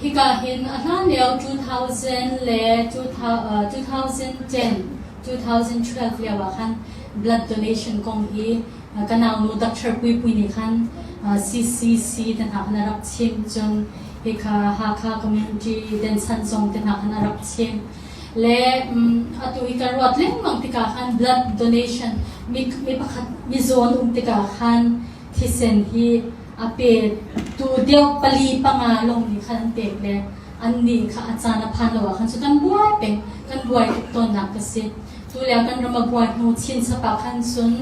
Hika hin a hlan lio 2000 le 2010, 2012 lio ah khan blood donation kong hi ka naunu Dr. Pui Pui nih khan CCC te hna khan a rak chim cun hika Hakha community Densan zong te hna khan a rak chim. Le atu hi ka ruat lengmang tikah khan blood donation mi mi pakhat mizaw an um tikah khan thisen hi a pe tu deuh pali panga lawng nih khan an pek le an nih kha a caan a phan lo ah khan cu kan buai peng kan buai tuk tawnnak ka si tu lio kan ram a buai hnu chin chap ah khan cun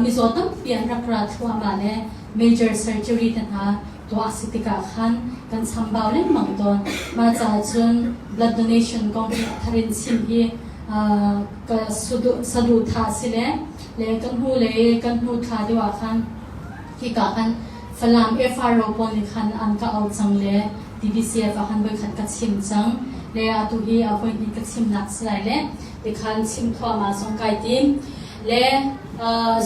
mizaw tampi an rak ra thluahmah le major surgery te hna tuah a si tikah khan kan chambau lengmang tawn mah caah cun blood donation kong hi a thar in chim hi ka saduhthah si le le kan hnu le kan hnu thla deuh ah khan hika khan Falam FRO pawl nih khan an ka auh cang le TBCF ah khan voikhat ka chim cang le atu hi a voihnih ka chimnak si lai le tikhan chim thluahmah zong kai tim le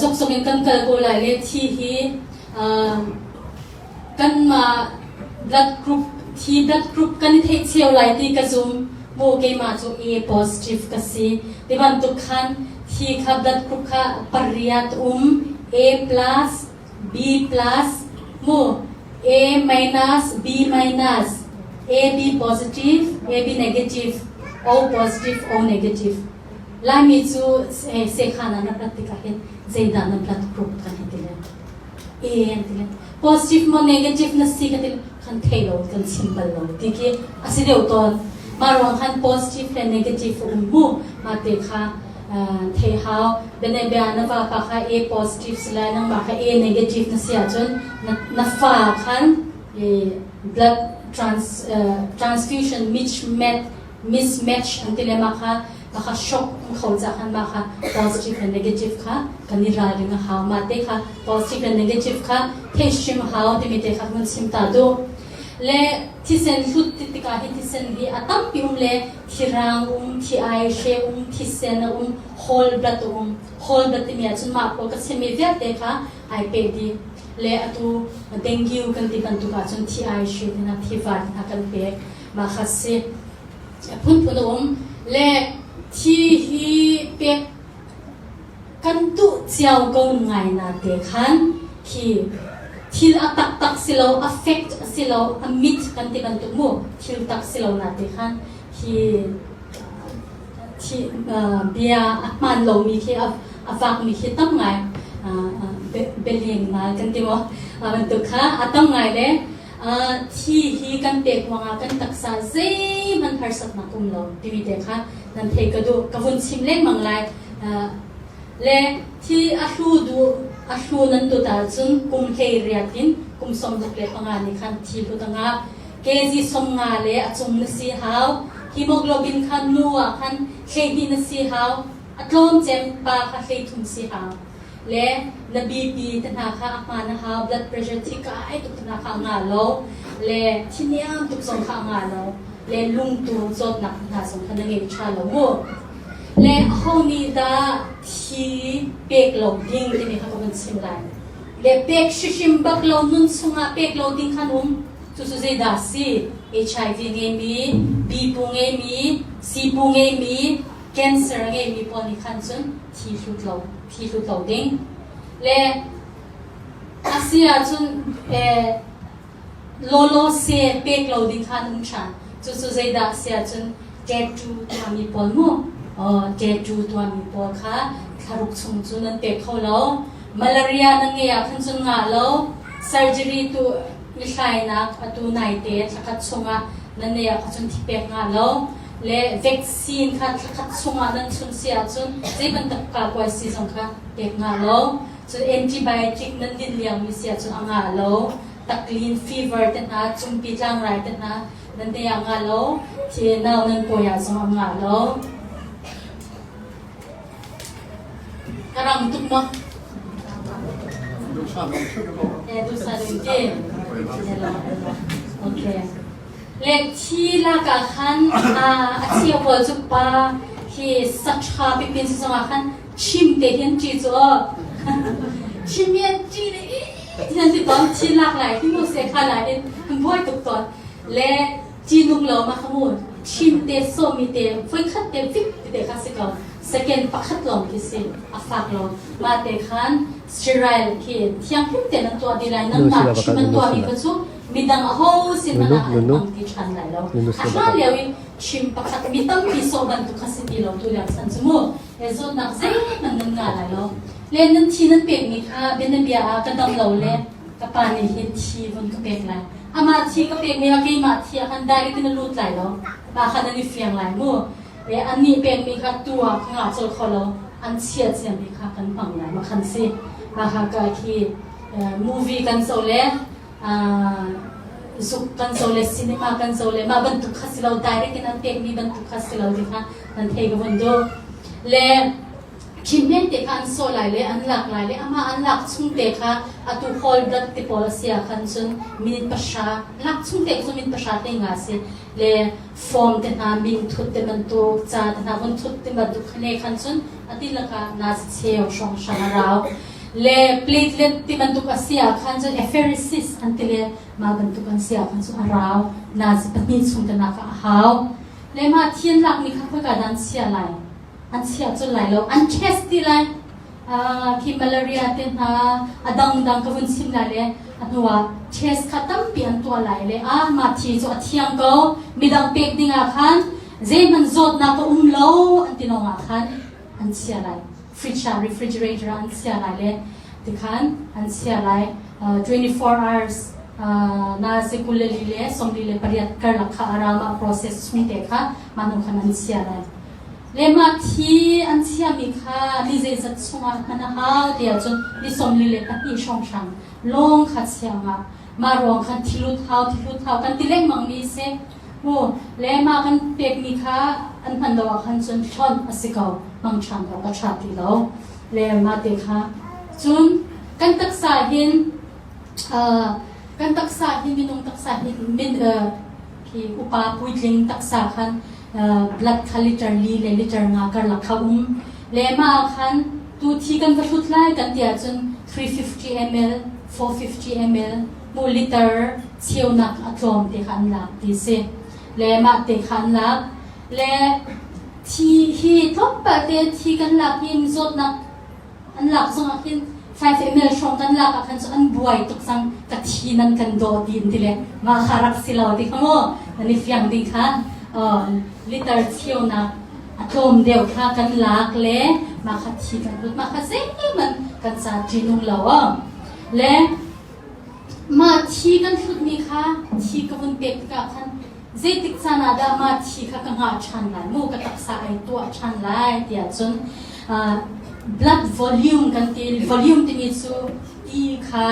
zokzok in kan kal ko lai le thi hi kanmah blood group thi blood group kan i theih cio lai ti ka zum mu keimah cu A positive ka si ti bantuk khan thi kha blood group kha pariat um A plus B plus mu A minus B minus AB positive AB negative O positive O negative Laimi cu sekhan an rak rat tikah hin zeidah na blood group kan hei ti le A an ti le positive maw negative na si ka ti kan thei lo kan chim bal lo ti khi a si deuh tawn mah ruang khan positive le negative um mu mah te kha thei hau bene bia na va pa kha A positive si lai nangmah kha A negative na si ahcun na fa khan blood trans transfusion mismatch mismatch an ti le mah kha mah kha shock um kho ca khan mah kha positive le negative kha kan i ralring a hau mah te kha positive le negative kha theih hrim a hau timi te kha kan chim ta duh le thisen hlut ti tikah hi thisen hi a tampi um le thirang um thi ai hre um thisen a um whole blood a um whole blood timi ahcun mah pawl ka chimmi vialte kha ai peh dih le atu dengue kan ti bantuk ahcun thi ai hre te hna thi var te hna kan pek mah kha si phunphun a um le thi hi pek kan duh cio ko ngai na te khan khi thil a taktak si lo a fact a si lo a mit kan ti bantuk mu thil tak si lo na te khan khi thi bia a hmaan lomi khi a fakmi khi tam ngai beleng ngai kan ti maw bantuk kha a tam ngai le thi hi kan pek ruangah kan taksa zeihmanh harsatnak um lo timi te kha nan thei ka duh ka vun chim lengmang lai le thi a hlu duh a hlu nan tut ahcun kum hlei riat in kum 65 nih khan thi hlut a ngah kg 50 le a cung na si hau hemoglobin kha nu ah khan 12 na si hau a tlawm cem pa kha 13 si hau le na BP te hna kha a hmaan a hau blood pressure thi ka ai tuk te hna kha a nga lo le thiniam tuk zong kha a nga lo le lungtur zawtnak te hna zong kha na ngei ṭha lo mu le aho nih dah thi pek lo ding timi kha ka vun chim lai le pek hrihrim bak lo nun chungah pek lo ding khan um cucu zeidah si HIV ngeimi B pu ngeimi C pu ngeimi cancer ngeimi pawl nih khan cun thi hlut lo thi hlut lo ding le a si ahcun lawlaw se pek lo ding khan um ṭhan cucu zeidah a si ahcun tattoo tuahmi pawl mu tattoo tuahmi pawl kha thlaruk chung cu nan pek kho lo malaria nan ngei ah khan cun ngah lo surgery tu i hlainak atu naite thlakhat chungah nan nei ah kha cun thi pek ngah lo le vaccine kha thlakhat chungah nan chun si ahcun zei bantuk kakuaisi zong kha pek ngah lo cun antibiotic nan din liangmi si ahcun a ngah lo taklin fever te hna cumpi tlangrai te hna nan te ah ngah lo thi nau nan pawi ah zong a ngah lo ka rang tuk maw Eh, dusa dun ke. Okay. Le thi lak ah khan a cheu pawl cu pa hi saṭha pipin si zongah khan chim te hin ṭi cu aw. Chim hi an ṭi le ti an ti tawn thi lak lai hi mu se kha lai in an buai tuk tawn. Le Ṭihnung lo ma kha mu chim te sawmi te voikhat te vik ti te kha si ko. Second pakhat lawng khi si a fak lo. Mah te khan sterile khi thianghlim te nan tuah dih lai nangmah chim an tuahmi kha cu midang aho sin hmanh ah an hmang ti ṭhan lai lo. A hlan lio i chim pakhat mi tampi sawh bantuk kha si ti lo tu lio chan cu mu. He zawtnak zeihmanh nan ngah lai lo. Le nan thi nan pekmi kha bianabia ah ka dam lo le ka pa nih hin thi vun ka pek lai. Amah thi ka pekmi ah keimah thi ah khan direct in a lut lai lo. Mah kha nan i fiang lai mu. Le annih pekmi kha tu ah ka ngah colh kho lo. An chia ciami kha kan hmang lai ma khan si. Mah kha ka khi movie kan zoh le zuk kan zoh le cinema kan zoh le mah bantuk kha si lo direct in an pekmi bantuk kha si lo ti kha nan thei ka vun duh. Le Thimmen te kha an sawh lai le an lak lai le amah an lak chung te kha atu whole blood ti pawl a si ah khan cun minute pahra lak chung te cu minute pahra te nga si le form te hna min thut te bantuk ca te hna vun thut te bantuk khane khan cun ati laka na cheu hrawng hrang a rau le platelet ti bantuk a si ah khan cun apheresis an ti le mah bantuk an si ah khan cun a rau na pahnih chung te nak a hau le mah thian lak mi kha khoika dan chia lai an chia cun lai lo an test ti lai khi malaria te hna a dangdang ka vun chim lai le a hnuah test kha tampi an tuah lai le a mah thi cu a thiang ko midang pek ding ah khan zeihmanh zawtnak a um lo an ti lawng ah khan an chia lai fridge ah refrigerator ah an chia lai le tikhan an chia lai 24 hours na se kuleli le somli le pariat karlak kha arama process chung te kha manu khan an chia lai Le mah thi an chiahmi kha ni zeizat chungah hman a hau ti ahcun ni 42 hrawnghrang lawng kha chia ngah. Mah ruang khan thilut hau, thilut hau kan ti lengmangmi si. Mu le mah kan pekmi kha an hman lo ah khan cun hlonh a si ko. Hmang ṭhan awk a ṭha ti lo. Le mah te kha cun kan taksa hin uh, kan taksa hin minung taksa hin min uh, khi upa puitling taksa khan blood kha liter li le liter nga karlak kha um le mah ah khan tu thi kan va hlut lai kan ti ahcun 350 ml 450 ml mu liter cheunak a tlawm te kha an lak ti si le mah te kha an lak le thi hi tlawmpal te thi kan lak hi zawtnak An lak zongah hin 5 ml hrawng kan lak ah khan cu an buai tuk cang ka thi nan kan daw ti in ti le mah kha rak si lo ti kha mu nan i fiang ding kha liter cheunak a tlawm deuh kha kan lak le mah kha thi kan hlut mah kha zeihmanh kan ca ṭinung lo le mah thi kan hlutmi kha thi ka vun pek tikah khan Zeitik caan ah dah mah thi kha ka ngah ṭhan lai mu, ka taksa ai tuah ṭhan lai tiah cun uh, blood volume kan ti. Volume timi cu ti kha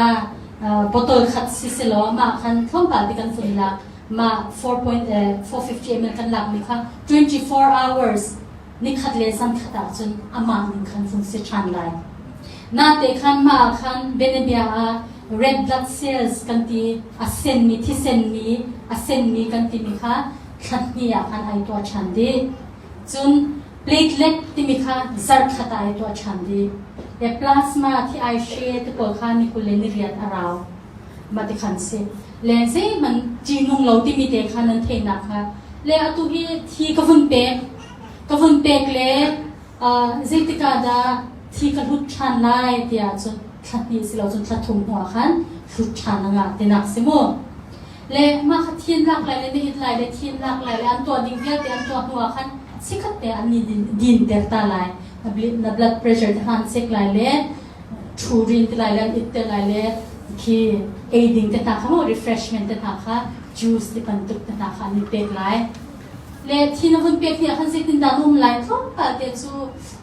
uh, bottle khat si selaw mah khan tlawmpal ti kan vun lak. Mah 4.450 ml kan lakmi kha 24 hours nikhat le zankhat ah cun amah ning khan vun si ṭhan lai. Nate khan mah ah khan bianabia ah red blood cells kan ti a senmi thisenmi a senmi kan timi kha thla hnih ah khan ai tuah ṭhan dih. Cun platelet timi kha zarh khat ah ai tuah ṭhan dih. Le plasma thi ai hre te pawl kha ni 20 le ni riat a rau. Mah ti khan si. Le zeihmanh ṭihnung lo timi te kha nan theihnak kha le atu hi thi ka vun pek ka vun pek le uh, zeitik ah dah thi ka hlut ṭhan lai tiah cun thla hnih si lo cun thla thum hnu ah khan hlut ṭhan a ngah tinak si mu. Le mah kha thin lak lai le na it lai le thin lak lai le an tuah ding vialte an tuah hnu ah khan chikkhat te an ni din ter ta lai na blood pressure te han check lai le ṭhu rin te lai le an it te lai le khi ei ding te hna kha mu refreshment te hna kha juice ti bantuk te hna kha an in pek lai le thi na vun pek ni ah khan zeitindah na um lai tlawmpal te cu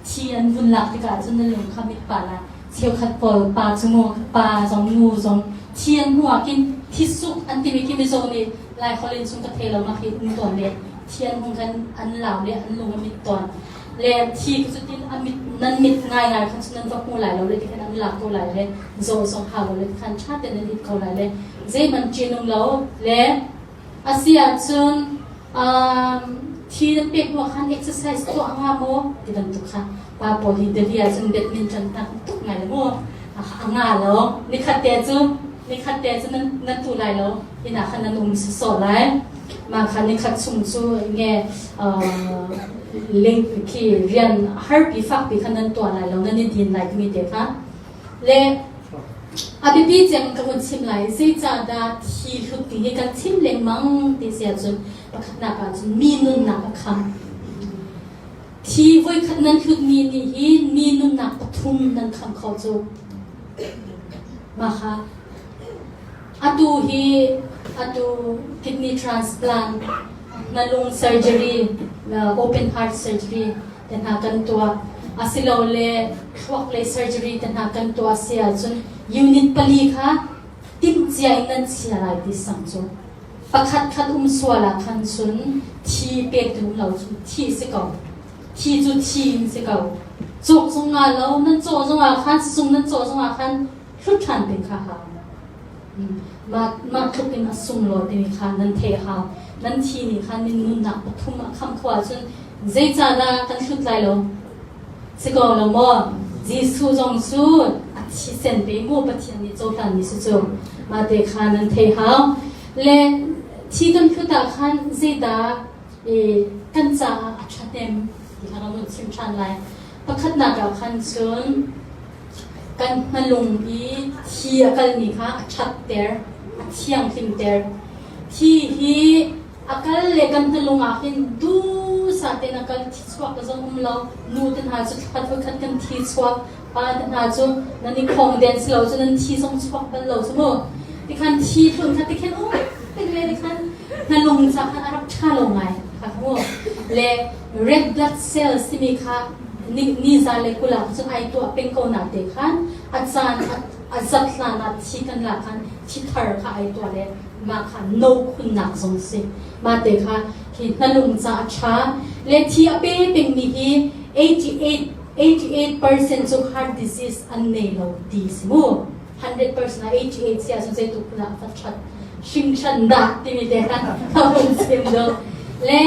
thi an vun lak tikah cun na lung kha mit pa lai cheukhat pawl pa cu mu pa zong nu zong thi an hmu ah khin thi suk an timi khi mizaw nih lai holh in chung ka thei lo ma khi um tawn le thi an hung khan an lau le an lung a mit tawn le thi cu tin a mit nan mit ngai ngai khan cu nan va hmu lai lo le ti khan an lak ko lai le zaw zong hau lo le ti khan ṭha tein nan it ko lai le zeihmanh ṭihnung lo le a si ahcun um, thi nan pek hnu khan exercise tuah nga maw ti bantuk kha pa pawl hi Delhi ahcun badminton tam tuk ngai le mu a nga lo nikhat te cu nikhat te cu nan nan tu lai lo inn ah khan nan um sawsawh lai. Mah kha nikhat chung cu nge link khi rian harpi fakpi kha nan tuah lai lo nan i din lai timi te kha. Le a biapi cem ka hun chim lai zeicahdah thi hlut ti hi kan chim lengmang ti si ahcun pakhatnak ahcun mi nunnak a kham. Thi voikhat nan hlutmi nih hin mi nunnak pathum nan kham kho cu. Mah kha atu hi atu kidney transplant, na lung surgery, open heart surgery te hna kan tuah. Asilole thluak lei surgery te hna kan tuah si ahcun unit pali kha timhcia in nan chia lai ti sang cu. Pakhat khat um sual ah khan cun thi pek ding lo cu thi si ko. Thi cu thi in si ko. Cawk zong nga lo, nan cawh zong ah khan, sizung nan cawh zong ah khan hlut ṭhan ding kha hau. Mah, mah tluk in a sunglawi timi kha nan theih hau. Nan thi nih khan min nunnak pathum a kham khawh ahcun zeicahdah kan hlut lai lo? Si ko lo maw? Jesuh zong cu a thisen pe mu Pathian nih cohlanmi si cu. Mah te kha nan thei hau. Le thi kan hlut ah khan zeidah e, kan caah a ṭhahnem ti kha kan hun chim ṭhan lai. Pakhatnak ah khan cun kan hnalung i thi a kalmi kha a ṭhatter, a thianghlimter. Thi hi A kal le kan hnalung ah hin duhsah tein a kal thi chuak ka zong um lo. Nu te hna cu thla khat kan thi chuak. Pa te hna cu nan i khong den si lo cu nan thi zong chuak bal lo cu mu. Tikhan thi tlun kha tikhin um peng le tikhan hnalung ca khan a rak ṭha lo ngai kha mu. Le red blood cells timi kha ni, ni za le kul ah cun ai tuah peng ko na te khan a caan a zat hlan ah thi kan lak khan thi thar kha ai tuah le mah kha no khunnak zong si. Mah te kha hi hnalung ca a ṭha. Le thi a pe pengmi hi 88 88% cu heart disease an nei lo ti si mu. 100% ah 88 si ahcun zeituk phun ah a ṭhat hringhran dah timi te kha ka hun chim deuh. Le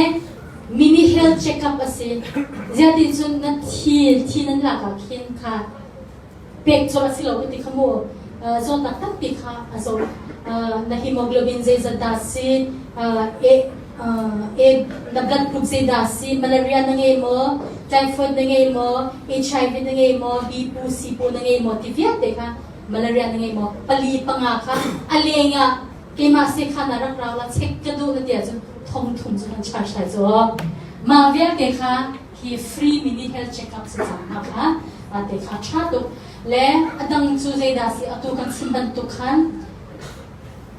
mini health check-up a si. Ziah ti cun na thi thi nan lak ah khin kha pek colh a si lo ka ti kha mu zawtnak tampi kha a zaw na hemoglobin zeizat dah si e e na blood group zeidah si malaria na ngei maw typhoid na ngei maw HIV na ngei maw B pu C pu na ngei maw ti vialte kha malaria na ngei maw pali panga kha a leng ah keimah se kha na rak rau la check ka duh na ti ahcun thong thum cu kan charge lai cu mah vialte kha hi free mini health check-up si cang hna kha te kha ṭha tuk le a dang cu zeidah si atu kan chim bantuk khan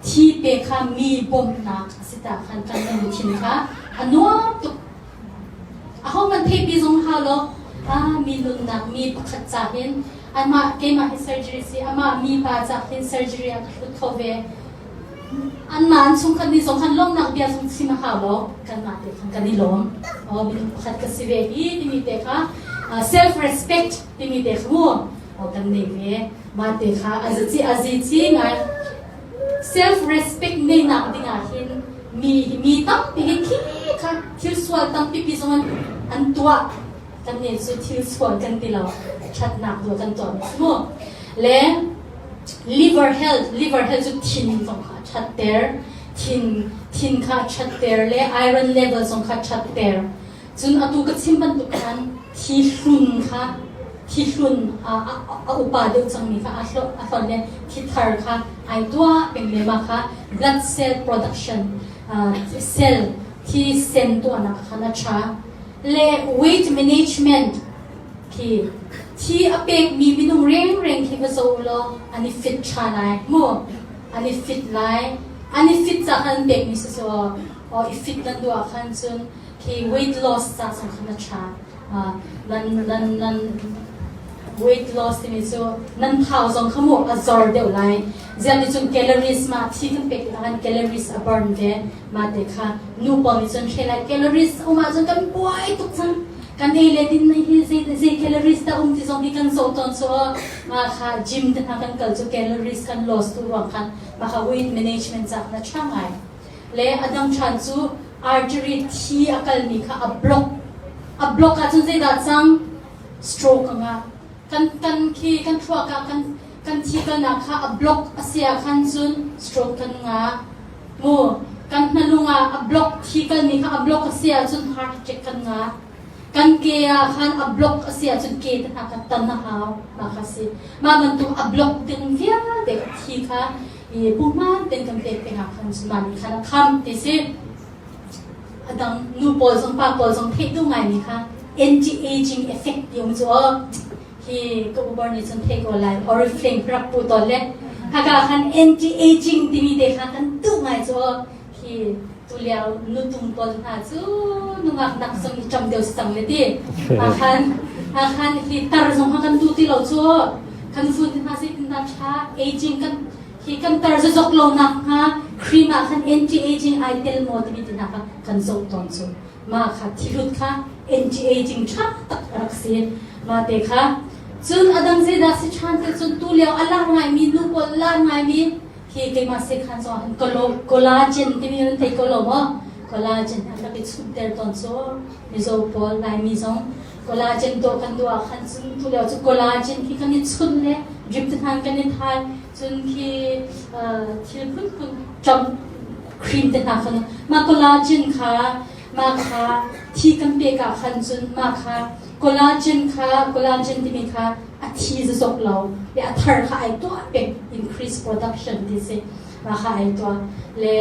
thi pe kha mi bawmhnak a si ta khan kan lungthin kha a nuam tuk aho man theipi zong hau lo ah mi nunnak mi pakhat ca hin amah keimah hi surgery si amah mi pa ca hin surgery a ka hlut kho ve Anmah an chungkhat nih zong khan lawmhnak bia zong chim a hau lo. Kanmah te khan kan i lawm. Oh, minung pakhat ka si ve hi timi te kha self respect timi te kha mu oh, kan nei ve. Mah te kha a zi a zi chi ngai. Self respect nei nak ding ah hin mi mi tampi hi khi kha thil sual tampi pi zong an an tuah. Kan nih cu thil sual kan ti lo. Ṭhatnak tu kan tuah mi mu. Le Liver health, liver health cu thin zong kha a ṭhatter. Thin, thin kha a ṭhatter le iron level zong kha a ṭhatter. Cun atu ka chim bantuk khan thi hlun kha thi hlun a, a, a upa deuh cangmi kha a hlo, a hlon le thi thar kha ai tuah peng le mah kha blood cell production uh, cell thi sen tuahnak khan a ṭha. Le weight management Khi thi a pekmi minung rengreng khi va zoh u law an i fit ṭha lai mu. An i fit lai. An i fit ca khan an pekmi si cu aw i fit nan duh ah khan cun khi weight loss ca zong khan a ṭha. Nan nan nan weight loss timi cu nan thau zong kha mu a zor deuh lai. Ziah ti cun calories ma thi kan pek tikah khan calories a burn ve. Mah te kha nu pawl nih cun hre lai calories um ahcun kan buai tuk cang. Kan ei le din hi zei zei calories dah um ti zong hi kan zoh tawn cu mah kha gym te hna kan kal cu calories kan loss tu ruang khan mah kha weight management ca khan a ṭha ngai. Le a dang ṭhan cu artery thi a kalmi kha a block. A block ahcun zeidah cang? Stroke a ngah. Kan kan khi kan thluak ah kan kan thi kalnak kha a block a si ah khan cun stroke kan ngah. Mu. Kan hnalung ah a block thi kalmi kha a block a si ahcun heart attack kan ngah. Kan ke ah khan a block a si ahcun ke te hna kha tan a hau. Mah kha si. Mah bantuk a block ding vialte kha thi kha i puhman ten kan pek peng ah khan cun mah nih khan a kham ti si. A dang nu pawl zong pa pawl zong theih duh ngaimi kha anti-aging effect ti um cu aw. Hi ka ubar nih cun thei ko lai. Oriflame rak pu tawn le haka khan anti-aging timi te kha kan duh ngai cu aw. Hi tulio nutung pawl hna cu nungak nak zong i ṭam deuh si cang le ti. Akhan akhan hi tar zong kha kan duh ti lo cu kan fun hna zeitindah ṭha aging kan hi kan tar zazok lo nak hnga cream ah khan anti-aging ai tel maw timi ti hna kha kan zoh tawn cu. Mah kha thilut kha anti-aging ṭha tak a rak si. Mah te kha cun a dang zeidah si ṭhan te cun tulio a lar ngaimi nu pawl lar ngaimi hi keimah sekhan zong hin collagen timi nan thei ko lo maw? Collagen an rak i chumter tawn cu Mizo pawl Laimi zong collagen dawh kan duh ah khan cun tulio cu collagen khi kan i chunh le drip te hna kan i thai cun khi thil phunphun ṭam cream te hna khan mah collagen kha mah kha thi kan pek ah khan cun mah kha collagen kha collagen timi kha a thi zazok lo le a thar kha ai tuah peng increase production ti si mah kha ai tuah le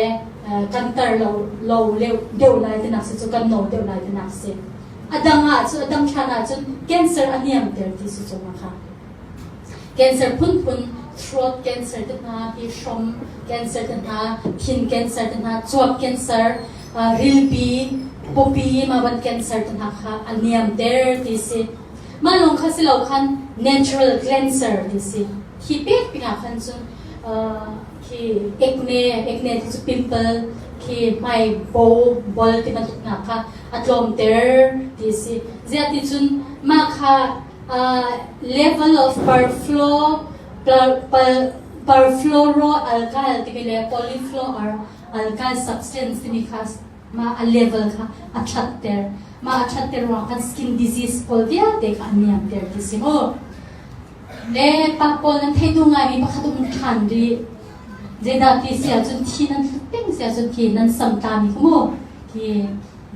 kan tar lo lo deuh lai tinak si cu kan no deuh lai tinak si a dang ah cu a dang ṭhan ah cun cancer a niamter ti si cu mah kha Cancer phunphun throat cancer te hna, hi hrom cancer te hna, thin cancer te hna, cuap cancer, rilpi, pawpi mah ban cancer te hna kha a niamter ti si. Mah lawng kha si lo khan natural cleanser ti si. Hi pek pingah khan cun khi acne, acne ti cu pimple, khi hmai bo, bol ti bantuk hna kha a tlawmter ti si. Ziah ti cun mah kha level of perfluoroalkyl timi le polyfluoroalkyl substance timi kha mah a level kha a ṭhatter. Mah a ṭhatter ruang khan skin disease pawl vialte kha a niamter ti si mu. Le pa pawl nan theih duh ngaimi pakhat um ṭhan rih. Zeidah ti si ahcun thi nan hlut peng si ahcun khi nan sam tlami kha mu. Khi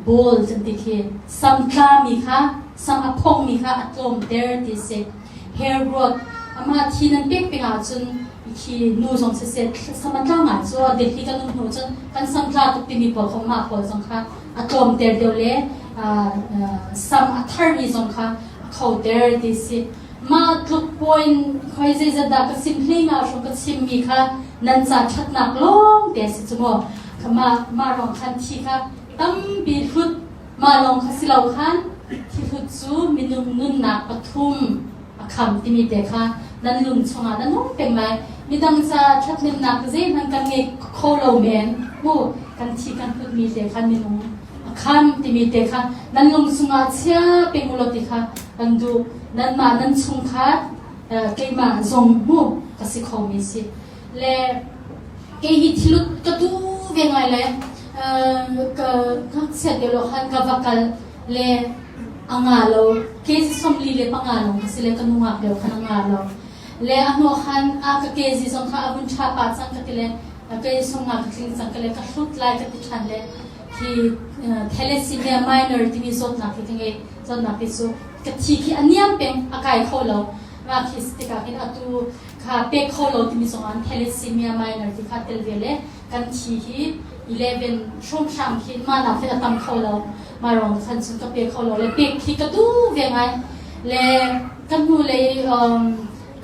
Bawl kan ti khi sam tlami kha sam a phongmi kha a tlawmter ti si. Hair growth amah thi nan pek peng ahcun khi nu zong siseh sam a tla ngai cu Delhi kan um hnu cun kan sam tla tuk timi pawl kha mah pawl zong kha a tlawmter deuh le sam a tharmi zong kha a khoter ti si. Mah tluk point khoi zeizat dah ka sim hlei nga hrawng ka chimmi kha nan ca ṭhatnak lawng te si cu mu. Mah mah ruang khan thi kha tampi hlut mah lawng kha si lo khan thi hlut cu minung nunnak pathum a kham timi te kha nan lung chungah nan um peng lai. Midang ca ṭhathnemnak zeihmanh kan ngei kho lo men mu kan thi kan hlutmi te kha minung a kham timi te kha nan lung chungah chia peng u law ti kha kan duh. Nanmah nan chungkhar keimah zong mu ka si khomi si. Le kei hi thilut ka tu ve ngai le ka ngakchia te lo khan ka va kal le a nga lo kezi 45 long ka si le ka nungak lio khan a nga lo le a hnu khan a ka kezi zong kha a vun ṭha pa cang ka ti le kei sung nga ka tling cang ka le ka hlut lai ka ti ṭhan le hi thalassemia minor timi zawtnak hi ka ngei zawtnak hi cu ka thi khi a niam peng a kai kho lo ma khi tikah hin atu kha pek kho lo timi zong an thalassemia minor ti kha tel ve le kan thi hi 11 hrawmhram khi mah nak hin a tam kho lo ma rong khan cun ka pe kho lo le pek khi ka du ve ngai le kan hnu lei um,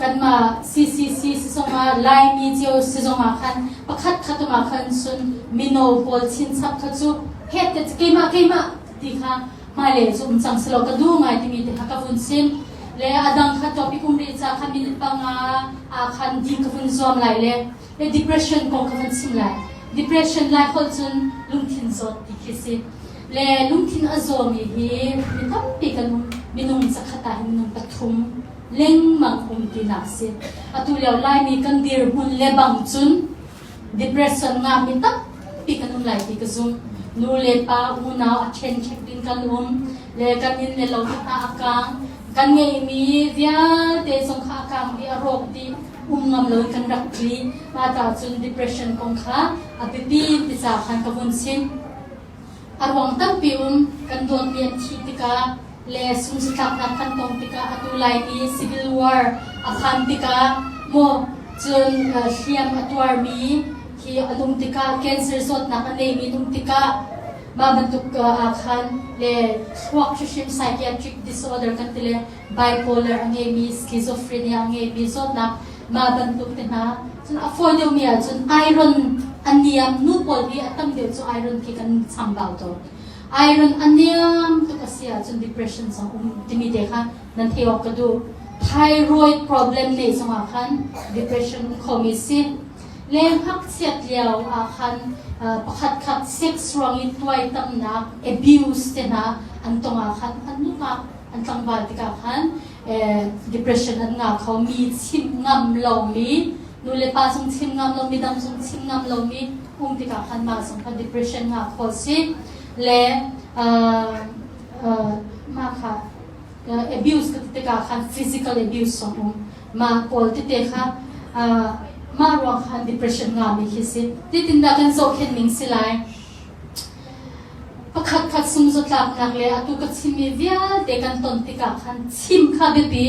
kanmah CCC sizong ah Laimi cio sizong ah khan pakhat khat ah khan cun mino pawl chinchap kha cu het te keimah keimah ti kha hmailei cu um cang selaw ka duh ngai timi te kha ka vun sim le a dang kha topic um rih ca kha minute panga ah khan ding ka vun zuam lai le le depression kong ka vun chim lai depression lai holh cun lungthin zawt ti khi si le lungthin a zawmi hi mi tampi kan um minung zakhat ah hin minung pathum lengmang um tinak si atu lio laimi kan dirhmun le bang cun Depression ngami tampi kan um lai ti ka zumh. Nu le pa unau a ṭhenṭhek ding kan um. Le kan inn le lo hna a kang. Kan ngeihmi vialte zong kha a kang dih, a rawk dih. um ngam lo in kan rak tli. Mah ta cun depression kong kha a biapi ti ca khan ka vun chim. A ruang tampi um kan dawtmi an thih tikah le sungsatlaknak kan tong tikah atu Laimi civil war a phan tikah maw cun hliam a tuarmi hi an um tikah cancer zawtnak a neimi an um tikah mah bantuk ah khan le thluak hrimhrim psychiatric disorder kan ti le bipolar a ngeimi schizophrenia a ngeimi zawtnak mah bantuk te hna cun a fawi deuhmi ahcun iron a niam nu pawl hi a tam deuh cu iron khi kan chambau tawn iron a niam tuk a si ahcun depression zong um timi te kha nan theih awk ka duh thyroid problem nei zongah khan depression um khomi si le ngakchiat lio ah khan pakhat khat sex ruang i tuaitamnak abuse te hna an tong ah khan an nungak an tlangval tikah khan depression an ngah kho mi chim ngam lomi nu le pa zong chim ngam lomi dang zong chim ngam lomi um tikah khan mah zong kha depression ngah kho si le mah kha abuse ka ti tikah khan physical abuse zong um mah pawl tete kha mah ruang khan depression ngami khi si titin dah kan zohkhenh ning si lai pakhat khat sungzatlaknak le atu ka chimmi vialte kan ton tikah khan chim kha biapi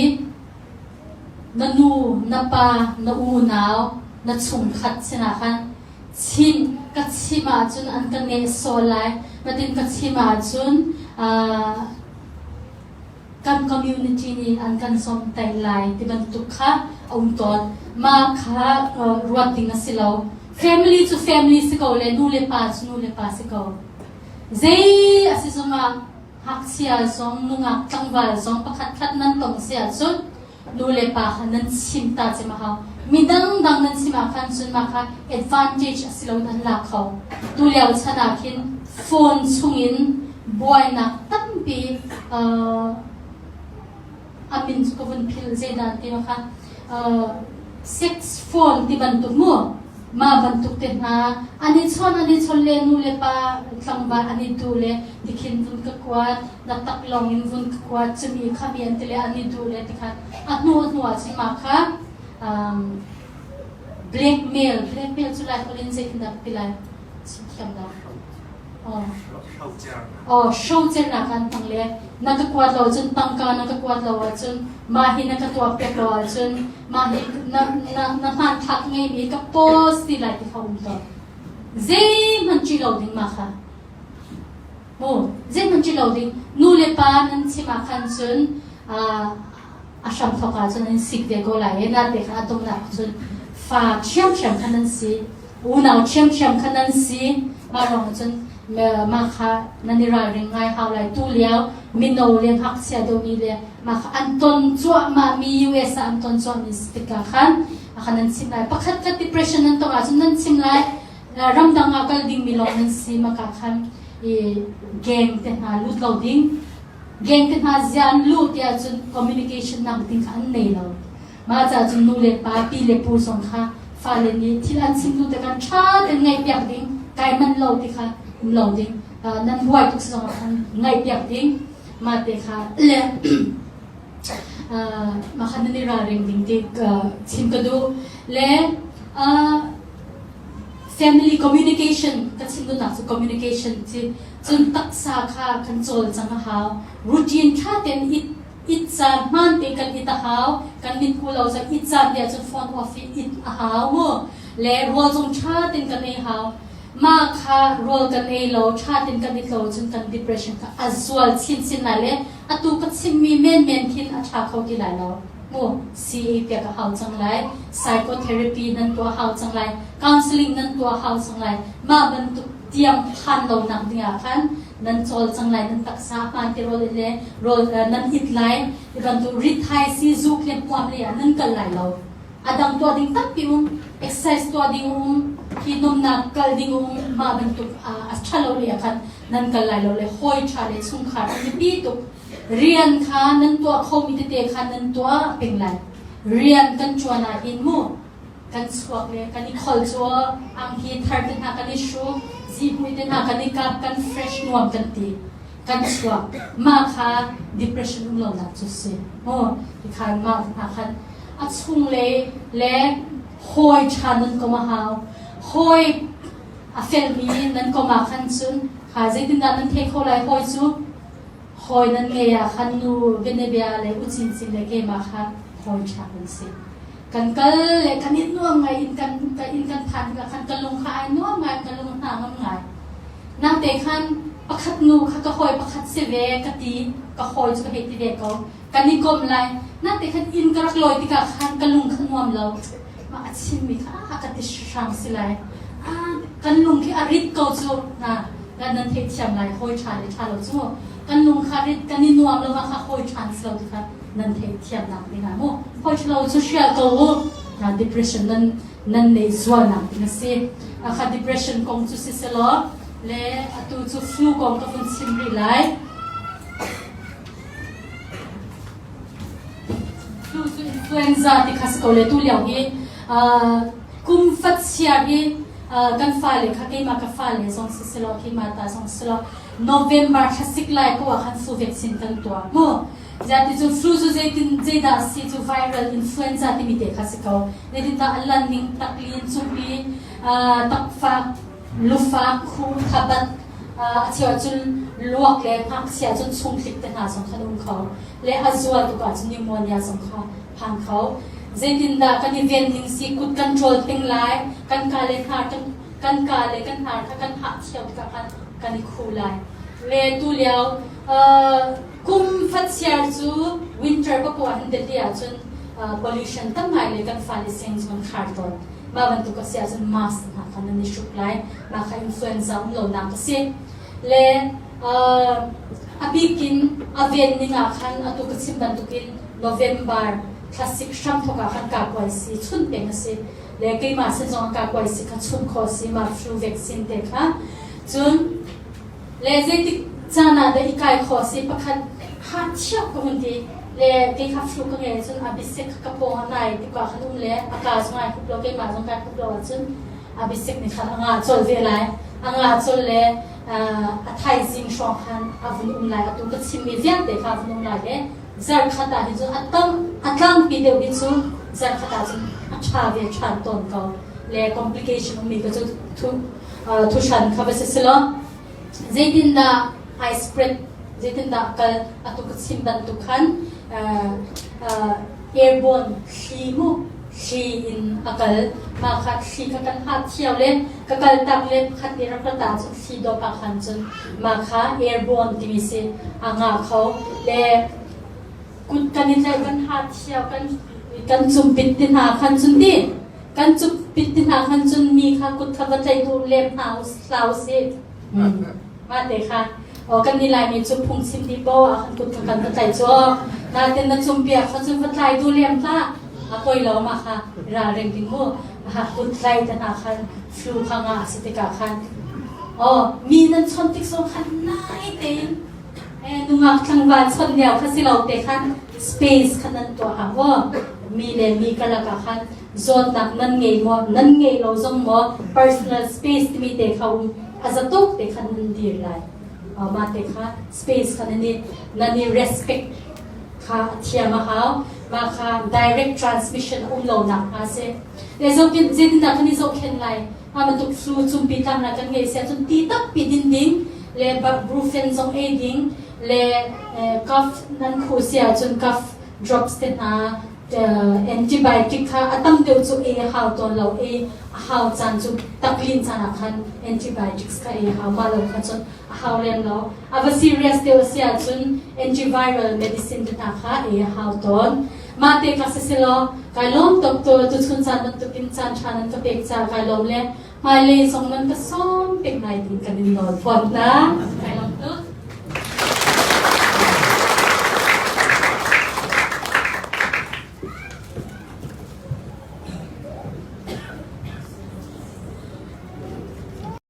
na nu na pa na unau na chungkhat sinah khan chim ka chim ahcun an ka nehsawh lai natin ka chim ahcun kan community nih an kan zawmtaih lai ti bantuk kha a um tawn. Mah kha ruat ding a si lo. Family cu family si ko le nu le pa cu nu le pa si ko. Zei a si zongah ngakchia zong nungak tlangval zong pakhat khat nan tong si ahcun nu le pa kha nan chim ta cem a hau. Mi dangdang nan chim ah khan cun mah kha advantage a si lo nan lak kho. Tu lio chan ah khin phone chungin buainak tampi uh, a min cu ka vun phil zeidah ti ma kha uh, sex phone ti bantuk mu mah bantuk te hna an i chawn an i chawn le nu le pa tlangval an i duh le tikhin vun ka kuat na tak lawng in vun ka kuat cumi khami an ti le an i duh le tikhan a hnu a hnu ah cun mah kha um, blackmail blackmail cu lai holh in zeitindah ti lai thiam lo Oh, hrocernak an hmang le na ka kuat lo cun tangka na ka kuat lo ahcun mah hi na ka tuah pek lo ahcun mah hi na na na hmanthlak ngeimi ka post ti lai ti kha um tawn. Zeihmanh ṭih lo ding mah kha. Mu, zeihmanh ṭih lo ding. Nu le pa nan chim ah khan cun a hramthawk ahcun an sik ve ko lai i nate kha a donghnak cun fa ṭhiamṭhiam kha nan si unau ṭhiamṭhiam kha nan si mah ruangah cun mah kha nan i ralring ngai hau lai tu lio mino le ngakchia deuhmi le mah kha an ton cuahmah mi US ah an ton cuahmi si tikah khan kha nan chim lai pakhat khat depression nan tong ahcun nan chim lai ramdang ah kal dingmi lawng nan si maka khan i gang te hna lut lo ding Gang te hna zia an luh tiah cun communication nak ding kha an nei lo. Mah caah cun nu le pa, pi le pu zong kha fale nih thil an chim hnu te kan ṭha tein ngaihpiak ding, kai manh lo ti kha um lo ding, uh, nan buai tuk si zong ah khan ngaihpiak ding, mah te kha le uh, mah kha nan i ralring ding ti uh, chim ka duh. Le uh, family communication ka chim duhnak cu communication ci Cun taksa kha kan cawlcang a hau. Routine ṭha tein it it caan hmaan tein kan it a hau. Kan mit hmu lo cun it caan te ahcun phone off i it a hau mu. Le rawl zong ṭha tein kan ei hau. Mah kha rawl kan ei lo, ṭha tein kan it lo cun kan depression kha a zual chinchin lai le atu ka chimmi menmen khin a ṭha kho ti lai lo. Mu CA piak a hau cang lai. Psychotherapy nan tuah hau cang lai. Counseling nan tuah hau cang lai. Mah bantuk tiang phan lonak dingah khan nan cawl cang lai nan taksa hmaan te rawl le rawl nan it lai ti bantuk rithai si zuk le hmuam le ah nan kal lai lo a dang tuah ding tampi um exercise tuah ding um hi nomnak kal ding um mah bantuk a ṭhalo le ah khan nan kal lai lo le hawi ṭha le chungkhar an biapi tuk rian kha nan tuah khomi tete kha nan tuah peng lai rian kan ṭuan ah hin mu kan chuak le kan i khol cu angki thar te hna kan i hruk zihmui te hna kan i kap kan fresh nuam kan ti kan chuak mah kha depression um lonak cu si mu ti khan mah hna khan. A chunglei le hawi ṭha nan kom a hau. Hawi a felmi nan kom ah khan cun kha zeitindah nan thei kho lai hawi cu hawi nan ngei ah khan nu bianabia le u cincin le keimah kha hawi ṭha kan si. Kan kal le kan i nuam ngai in kan in kan phan tikah khan ka lung kha ai nuam ngai ka lung hna ngam ngai. Nangte khan pakhat nu kha ka hawi pakhat si ve ka ti ka hawi cu ka hei ti ve ko. Kan i kom lai. Nangte khan inn ka rak lawi tikah khan ka lung kha nuam lo. Mah a chimmi kha a ka ti hram si lai. Kan lung khi a rit ko cu. Na nan theithiam lai hawi ṭha le ṭha lo cu. Kan lung kha rit kan i nuam lo kha hawi ṭha si lo ti kha nan theihthiamnak ding ah mu hawi ṭhalo cu hrial ko u. Na depression nan nan nei zualnak ding a si. Kha depression kong cu si selaw le atu cu flu kong ka vun chim rih lai. Flu cu influenza ti kha si ko le tu lio hi kum fatchia hi kan fale kha keimah ka fale zong si selaw keimah ta zong si selaw November thlasik lai ko ah khan flu vaccine kan tuah mu. Ziah ti cu flu cu zeitin zeidah si cu viral influenza timi te kha si ko. Zeitindah a lan ning taklin cungpi takfak lufak khu thabat a cheu ahcun luak le ngakchia cun chungtlik te hna zong khan um kho le a zual tuk ahcun pneumonia zong kha phan kho. Zeitindah kan i ven ning si kut kan ṭawl ting lai kan ka le hnar kan kan ka le kan hnar kha kan hah thiau tikah khan kan i khu lai. Le tu lio kum fatchiar cu winter pakua hin Delhi ahcun pollution tam ngai le kan fale seng cu kan khar tawn. Mah bantuk a si ahcun mask hna kha nan i hruk lai. Mah kha influenza um lonak a si. Le a bikin a ven ning ah khan atu ka chim bantukin November thlasik hramthawk ah khan kakuaisi chun peng a si. Le keimah sin zong kakuaisi kha chun khawh a si mah flu vaccine te kha. Cun le zeitik caan ah dah i kai khawh a si pakhat ha thiau ka hun ti le kei kha flu ka ngei cun a bisik kha ka pawng a nai tikah khan um le a ka zong ai khup lo keimah zong kai khup lo ahcun a bisik nih khan a ngah colh ve lai a ngah colh le a thaizing hrawng khan a vun um lai atu ka chimmi vialte kha a vun um lai le zarkhat ah hin cun a tam a tlangpi deuh hi cu zarkhat ah cun a ṭha ve ṭhan tawn ko le complication ummi ka cu thu thuhran kha va si selaw zeitindah ai spread zeitindah kal atu ka chim bantuk khan airborne thli mu thli in a kal mah kha thli kha kan hat thiau le ka kal tak le pakhat nih rak ta cun thli dawp ah khan cun mah kha airborne timi si a nga kho le kut kan i tlaih kan hat thiau kan kan cumpit ti hna khan cun ti Kan cuppit ti hna khan cun mi kha kut kha va tlaih duh lem hna hlah usih. Mah te kha aw kan nih Laimi cu phungchim dih poah ah khan kut kha kan va tlaih cu. Natin na cumpiak kha cun va tlai duh lem hlah. A poi lo mah kha ralring ding mu. Ha kut tlai te hna khan flu kha nga a si tikah khan aw mi nan chawnh tik zong khan nai tein nungak tlangval chawnh lio kha si lo te khan space kha nan tuah hau aw mi le mi karlak ah khan zawtnak nan ngei maw nan ngei lo zong maw personal space timi te kha um a za tuk te kha nan dir lai mah te kha space kha nan i nan i respect kha thiam a hau mah kha direct transmission um lo nak hnga si le zokin zeitindah kan i zohkhen lai ma bantuk flu cumpi tlang kan ngei sia cun ti tampi din ding le brufen zong ei ding le cough nan khu sia cun cough drops te hna antibiotic kha a tam deuh cu ei a hau tawn lo ei a hau caan cu taklin caan ah khan antibiotics kha ei a hau mah lo kha cun a hau lem lo a va serious deuh a si ahcun antiviral medicine te hna kha ei a hau tawn mah te kha si selaw kai lawm tuk tu tuchun caan bantukin caan ṭha nan ka pek caah kai lawm le hmailei zong nan ka sawm pek lai ding kan in nawl fawn hna.